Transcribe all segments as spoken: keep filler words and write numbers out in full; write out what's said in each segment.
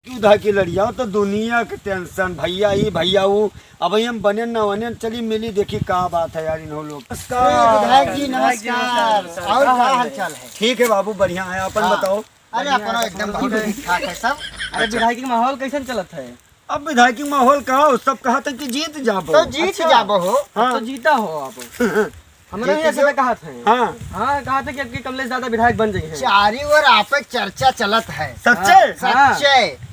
उधा की लड़िया तो दुनिया के tension, भैया ई भैया ऊ। अब हम बने न वने, चली मिली, देखी का बात है यार इन्हों लोग। नमस्कार। विधायक जी, नमस्कार। और का हाल चाल है? ठीक है बाबू, बढ़िया है, अपन हाँ। बताओ। अरे अपनो एकदम बहुत ठीक ठाक है सब। अरे विधायकी के माहौल कैसन चलत है? अब विधायकी के माहौल का हो, सब कहत है कि जीत जाबो। तो जीत अच्छा। जाबो हो। हाँ। तो जीता हो आप। हमरा जीत यहाँ से जो कहत है। हाँ। हाँ, कहत है कि अब की कमलेश दादा विधायक बन जाइए। चारी ओर आप चर्चा चलत है। सच्चे? हाँ। सच्चे।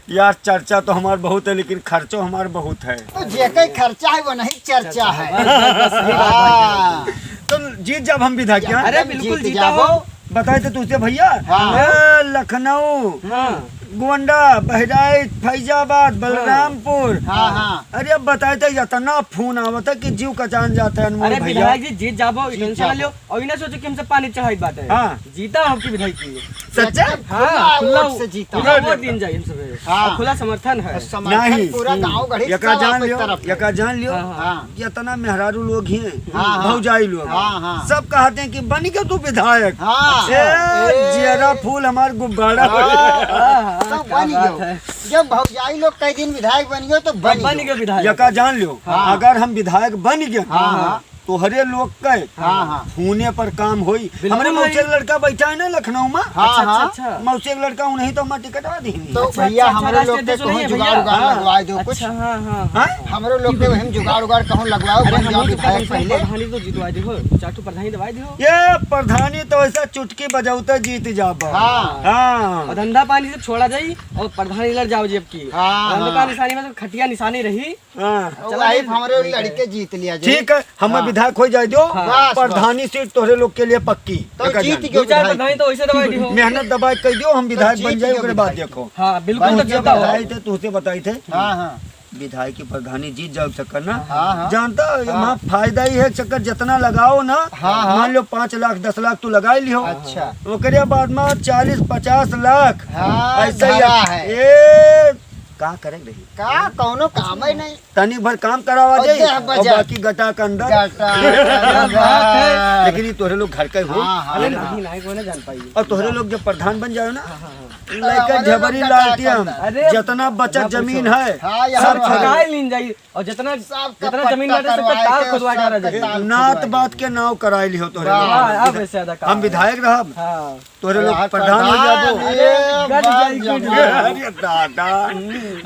यार, चर्चा तो हमार बहुत है, लेकिन खर्चो हमार बहुत है। तो जेके खर्चा है, वो नहीं चर्चा है। बस, बस, बस, सही बात है। हाँ। तो जीत जाब हम विधायक यहाँ। अरे, बिल्कुल जीत जीता जाबो। हो। बताए थे तुझसे भैया। हाँ। ए, लखनऊ, हाँ। गोंडा, बहराइच, फैजाबाद, हाँ। बलरामपुर। हाँ, हाँ। अरे, अब बताए थे, इतना फोन आवत है कि जीव कचान जाता है, अनमोल अरे, भैया। विधायक जी, जीत जाबो, जीत tension ना जाबो। लियो। और इन्हें सोचो कि हमसे पानी चढ़ाई बात है। हाँ। जीता हो कि विधायक जी? सच्चे? एकदम हाँ, खुला खुला वोट से जीता। खुला वोट दीन जाए हम सभी। हाँ। और खुला समर्थन है। समर्थन नहीं। पूरा हम्म। गाँव गढ़ी यका सब जान आपकी लियो, तरफ है। यका जान लियो। हाँ, हाँ। हाँ। जितना मेहरारू लोग हैं, हाँ, हाँ। भौजाई लोग, हाँ, हाँ। सब कहते हैं कि बन गया तू विधायक। हाँ। ए, ए। जियरा फूल हमार गुब्बारा हो गया। हाँ, हाँ, सब क्या बन बात गयो। है। जब भौजाई लोग कई दिन विधायक बन गयो तो बन बन गयो। गयो विधायक। यका जान लियो, हाँ। अगर हम विधायक बन गए, हाँ, हाँ। तोहरे लोग के हाँ, हाँ। होने पर काम होई। बिल्कुल हमरे मौसी भाई। के लड़का बैठा है ना लखनऊ में। हाँ, अच्छा, हाँ। अच्छा, अच्छा। मौसी के लड़का उन्हीं तो हमार टिकटवा दीहनी। तो अच्छा, भैया, अच्छा, अच्छा, हमरे लोग राष्ट्रीय के अध्यक्ष कहूँ नहीं है जुगाड़ भैया? उगाड़ हाँ। लगवाए दो कुछ। अच्छा, हाँ, हाँ, हाँ। हैं? हमरे लोग के हम जुगाड़ उगाड़ कहूँ लगवाओ, अरे, बन जाओ हम तो विधायक कहते हैं पहले। प्रधानी तो जितवाए दे हो, चार ठो प्रधानी दवाए दे हो। ये प्रधानी तो ऐसा चुटकी बजावते जीत जाबा। हाँ। हाँ। और धंधा पानी से छोड़ा जाई और प्रधानी लड़ जाओ जी अब की। हाँ, धंधा हाँ। पानी निशानी में तो खटिया निशानी रही। हाँ। चला वही जाई। हमरे लड़के जीत लिया जाई। ठीक है, हम हाँ। विधायक हो जाए दो, हाँ। बस, बस। प्रधानी सीट तोहरे लोग के लिए पक्की। तो एकर जीत जान। गयो दो चार विधायक। प्रधानी तो वैसे दबाई दी हो। मेहनत दबाई कर दियो, हम तो विधायक जीत बन जाए, गयो ओकरे बाद विधायक। देखो। हाँ, बिल्कुल बन तो गयो जीता हो। बताई थे, तुझसे बताई थे। हाँ, हाँ। विधायक की प्रधानी जीत जाओ चक्कर ना। हाँ, हाँ। जानता हो, हाँ। यहाँ फायदा ही है चक्कर, जितना लगाओ ना, हाँ, हाँ। मान लो पाँच लाख, दस लाख तू लगा ही लियो। अच्छा। ओकरे बाद में चालीस, पचास लाख। हाँ, ऐसा ही धरा है। ए, का करे रही? का, कौनो काम ही नहीं। तनी भर काम करावा और जाई, देह और बजा। बाकी गटा के अंदर। गटा के अंदर। लेकिन ये तोहरे लोग घर के हो। हाँ, हाँ, अरे हाँ। नहीं, नहीं, कोई ना जान पाई। और तोहरे लोग जब प्रधान बन जाओ ना, हाँ, हाँ, हाँ। लइका हमारे लोग झबरी गटा लालटेम, के अंदर। अरे, जितना बचत ना जमीन पूछो। है, हाँ, यहाँ सब पर। छुड़ाए लीन जाई। और जितना, सबका जितना जमीन पट्टा बाटे, सबका करवाए तार के, खुदवा डाला सबका जाई। तार नात खुदवा बात के नाम कराए लिहो तोहरे वाह, लोग। अब इससे ज्यादा काम हम है। विधायक रहब। हाँ। तोहरे लोग प्रधान हो जाबो। अरे, गट जाई, गट जाई। अरे दादा,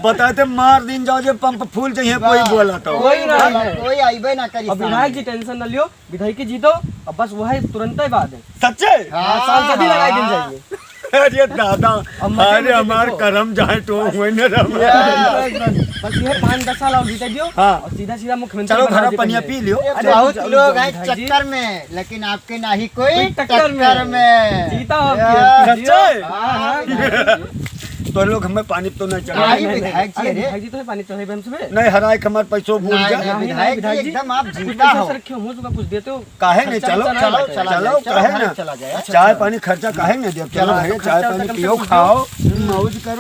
बताते मार दिन जाओ जे पंप फूल जाइए, कोई बोला तो। कोई ना है। कोई आइबे ना करी अब विधायक जी tension ना लियो, विधायक जी जीतो, अब बस वही तुरंत ही बाद है। सच्चे? हाँ, सांसद ही लगाई दिन जाइए। अरे दादा, अब मजे अरे मजे हमार देखो। करम जहाँ टो हुए न रहो। बस, बस, बस ये पाँच दस साल और जीते दियो हाँ। और सीधा सीधा मुख्यमंत्री चलो बना घर दे पनिया पहले। पी लियो। अरे बहुत लोग हैं चक्कर में, लेकिन आपके ना ही कोई कोई टक्कर में। टक्कर में। जीता हो आपकी यार। सच्चे? हाँ, हाँ, हाँ। तो लोग हमें पानी तो नहीं चढ़ा। नहीं, नहीं, विधायक जी, अरे अरे। विधायक जी तो है, पानी चढ़ाई बे हमसे बे। नहीं, हराए के हमारे पैसों भूल नहीं, जा। नहीं, नहीं, विधायक जी, विधायक जी, एकदम आप कुछ जीता पैसा हो। रखे हो, मुझे कुछ देते हो। काहे नहीं? खर्चा चलो, वर्चा चलो, नहीं चलो, चला जाए, चलो, चलो, काहे घर ना? चला जाए। चाय पानी खर्चा काहे नहीं देते? चलो चलो, भैया, चाय खर्चा पानी वर्चा पियो, कुछ खाओ, दो। मौज करो।